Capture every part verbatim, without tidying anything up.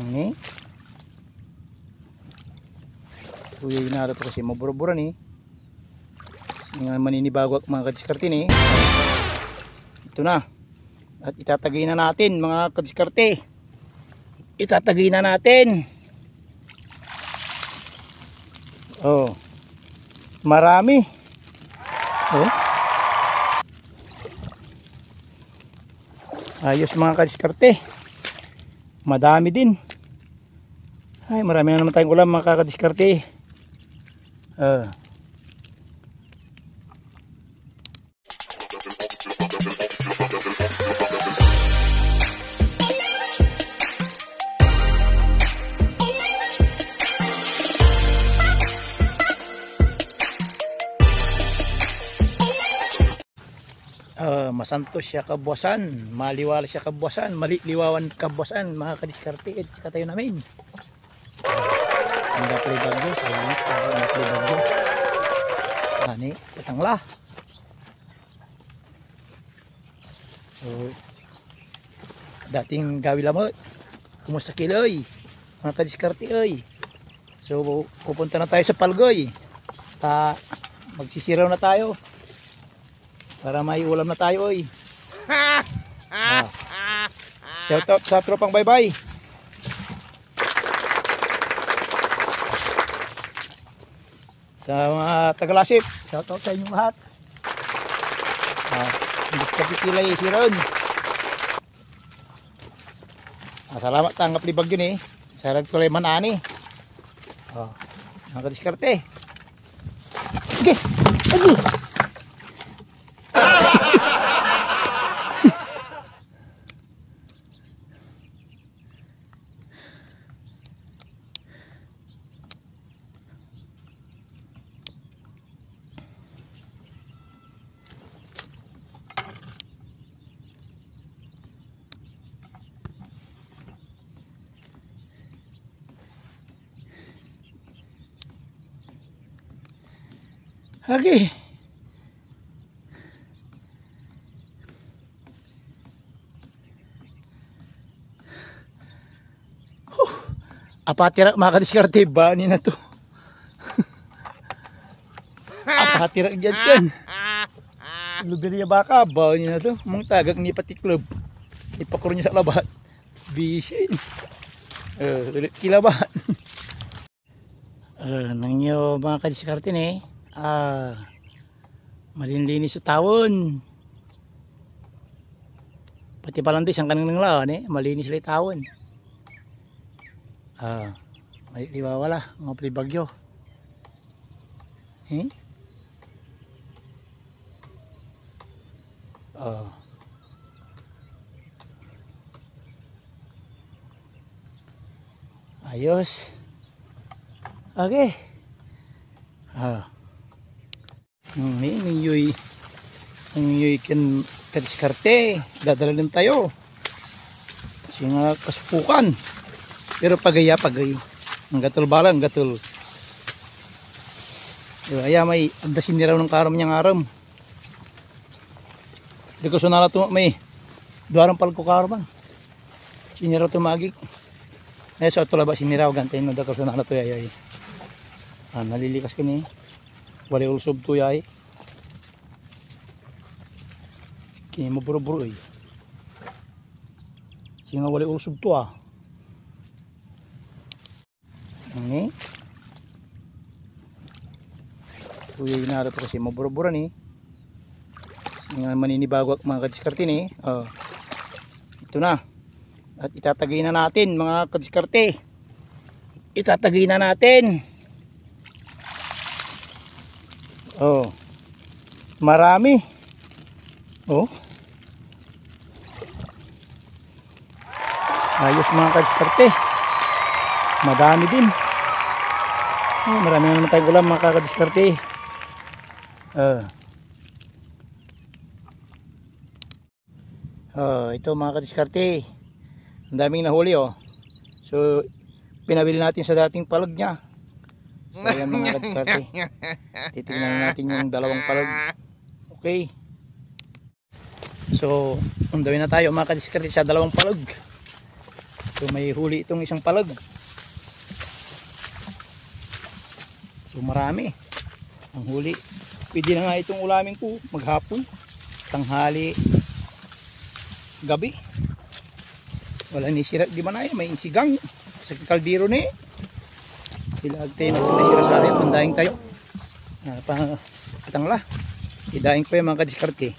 Ni? Kuya, inarap ko kasi mabura-bura ni. Nga maninibago ak, mga kadiskarte, ni. Ito na. At itatagay na natin, mga kadiskarte. Itatagay na natin. Oh. Marami. Oh. Ayos, mga kadiskarte. Madami din. Ay, marami na naman tayong ulam, mga kadiskarte. Ah. Ah, masantos ya kabuasan, maliwala ya kabuasan, maliliwawan kabuasan, mga kadiskarte, ed sikatayo namin. Anggapoy bagyo, salamat sa anggapoy bagyo. Ani, petang la. So, dating gawi lamet. Kumusta ki la, ey? Mga kadiskarte, ey. So, pupunta na tayo sa palgoy. Ta, magsisiraw na tayo. Para may ulam na tayo, ey. Ah. Shout out sa tropang baybay. Sa mga taga-Lasip, shout out sa inyong lahat. Ah, hindi ka pipilay si Ron. Ah, salamat, tanggap ni bagyo ni. Sarag ko lay manani. Oh, mga kadiskarte. Okay. Aduh. Agi. Huh. Apatirak, mga kadiskarte, bani na to. Apatirak dyan, dyan. Lubiria baka, bani na to. Mong tagak ni patiklub. Ipakuro niya sa labat. Bisin. Eh, ulit kilabat. Ah, nangyo, mga kadiskarte, ni. Ah, malinlinis so tawen. Pati palanti, sangkanengneng la, ni, malinis lay tawen. Ah, may liwawa la, mga pli bagyo. Eh? Ah. Ayos. Okay. Ah. Hmm, eh, ninyoy, ninyoy ken kadiskarte, dadala din tayo. Singa kasupukan. Pero pagaya, pagay. Anggatel bala, anggatel. Diba? Aya may agda siniraw ng karam niyang aram. Di ko sunala to, may duarang palko karam. Siniraw to magik. Eh, so, ito laba siniraw, gantay no, dakal sa nana to, yayay. Ah, nalilikas ko ni. Walay ulsob to, yay. Kini maburo-buro, eh. Singa walay ulsob to, ah. Ni? Kuya, inarap ko kasi mabura-bura ni. Nga maninibago ak, mga kadiskarte ni. Oh. Ito na. At itatagay na natin, mga kadiskarte. Itatagay na natin. Oh. Marami. Oh. Ayos, mga kadiskarte. Madami din. Oh, marami na naman tayong ulam, mga kadiskarte. Ah. Oh, ito, mga kadiskarte. Ang daming nahuli, oh. So, pinawil natin sa dating palag niya. So, ayan, mga kadiskarte. Titingnan natin yung dalawang palag. Okay. So, on the way na tayo, mga kadiskarte, sa dalawang palag. So, may huli itong isang palag. So, marami ang huli. Pwede na nga itong ulamin ko maghapon, tanghali, gabi. Wala ni sira, di ba na yun? May insigang sa kaldero ni. Sila agtay na sira sa rin, pandaing tayo. Ah, pa, patang la. Idaing ko yung mga kadiskarte.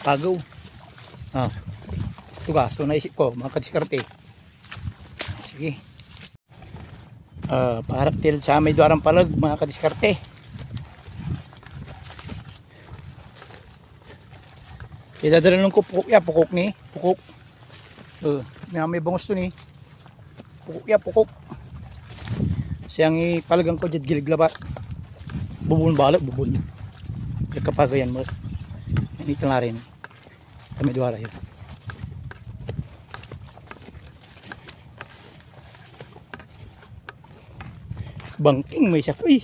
Pagaw. Ah. Ito ka, so naisip ko, mga kadiskarte. Sige. Ah, para til sa may duaran palag, mga kadiskarte. Idadala nun ko pukok ya, pukok ni, pukok. Uh, may, may bangus to ni. Pukok ya, pukok. Siyang ipalagan ko diad gilig labat. Bubon balet, bubon. Kapagayan mo. Yan ito na rin. Kami duara yun. Bangking may sakoy.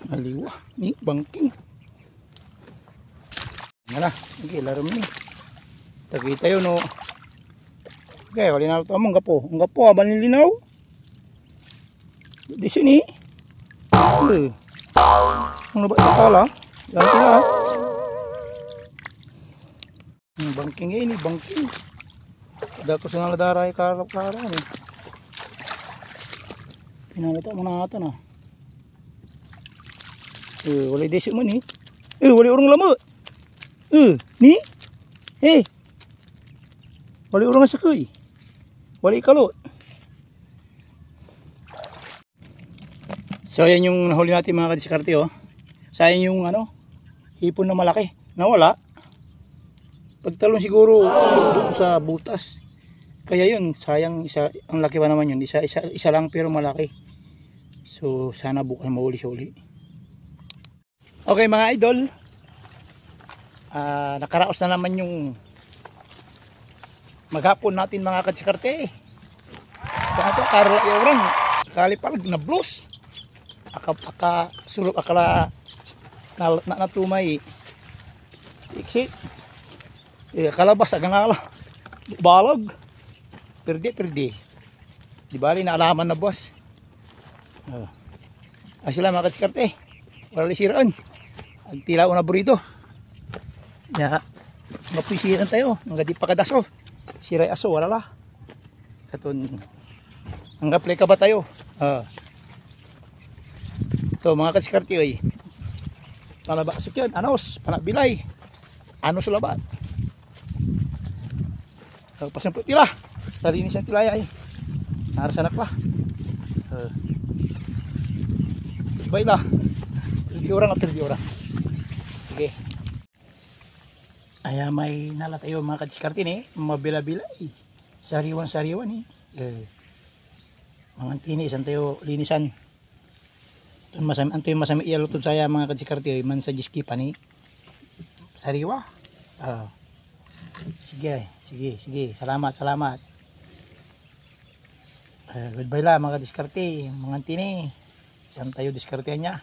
Aliwa ni bangking. Ngala, sige, larum ni. Tagita yun, no. Okay, wala na ito. Ang gapo. Ang gapo, abang nilinaw. Di sini. Eh. Ang labat sa pala. Yan sila. Ang bangking ini, bangking. Dako sa naladaray karap-karap, eh. Pinalita mo na ata na. Eh, wala desi man, eh. Eh, wala orang lama. Eh, ni? Eh. Wala orang sakey. Wala ikalo. So, ayan yung nahuli natin, mga kadiskarte, oh. Sayang yung, ano, hipon na malaki. Nawala. Pagtalon siguro doon sa butas. Kaya yun, sayang isa, ang laki pa naman yun. Isa, isa, isa lang pero malaki. So, sana bukas mauli-uli. Okay, mga idol. Ah, nakaraos na naman yung maghapon natin, mga kadiskarte. Sa ato, karla ya orang. Kali palag na blues. Aka, aka, surup, akala, na, na, natumay. Iksi. Eh, kalabas, agangala. Balag. Perdi, perdi. Di bali, naalaman na, boss. Oh. Ay, sila, mga kadiskarte. Wala li siraan. Agtila o na burrito. Ya, mapisiran tayo. Ang gadi pakadaso. Siray aso, wala la. Katon, ang play ka ba tayo? Ah. Ito, mga kadiskarte, oy. Panabasok yan. Anos, panabilay. Anos labat. So, pasampot tila. Talinis ang tilaya, eh. Narasanak la. Uh, ibay la. Pirdi orang, pirdi orang. Sige. Aya may nala tayo, mga kadiskarte, ni. Mabila-bila, eh. Sariwan-sariwan, eh. Eh. Mga tini, isan tayo linisan. Antoy masami, antoy masami iyalo tod saya, mga kadiskarte, oy, mansa diski pani. Sariwa. Ah. Sige, sige, sige. Salamat, salamat. Eh, goodbye la, mga kadiskarte, mga tini. Isan tayo diskarte niya.